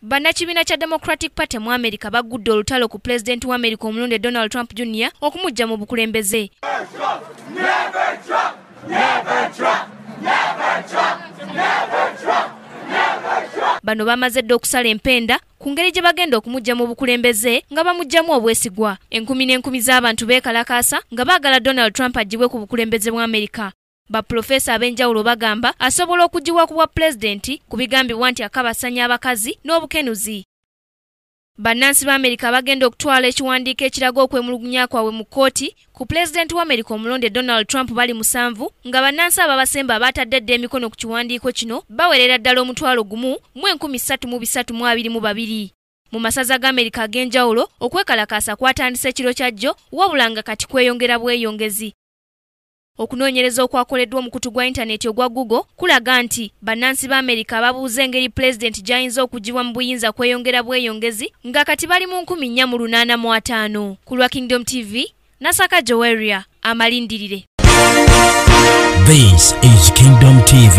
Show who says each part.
Speaker 1: Bannakibiina kya Democratic Party mu America baggudde olutalo ku pulezidenti wa America omulonde Donald Trump Jr. Okumuggya mu bukulembeze. Bano bamaze dda okusala empenda ku ngeri gye bagenda okumuggya mu bukulembeze nga bamuggyamu obwesigwa. Enkumi n'enkumi z'abantu beekalakaasa nga baagala Donald Trump aggyibwe ku bukulembeze bwa America. Bapulofeesa ab'enjawulo bagamba asobola okuggyibwa ku bwa pulezidenti ku bigambibwa nti akabasanya abakazi n'obukenuzi. Bannansi ba Amerika bagenda okutwala ekiwandiiko ekiraga okwemulugunya kwabwe mu kkooti ku pulezidenti wa Amerika omulonde Donald Trump bali 7, nga bannansi ababasemba abatadde dda emikono ku kiwandiiko kino bawerera ddala 1,322. Mu masaza ga Amerika ag'enjawulo okwekalakaasa kwatandise ekiro kya jjo, wabula nga kati kweyongera bweyongezi. Okunoonyereza okwakoleddwa omukutu gwa intaneti ogwa Google kulaga nti bannansi ba Amerika babuuza engeri pulezidenti gy'ayinza okuggyibwa mu buyinza kweyongera bweyongezi nga kati bali mu 485. Ku lwa Kingdom TV, Nasaka Joweria, amalindirire.
Speaker 2: This is Kingdom TV.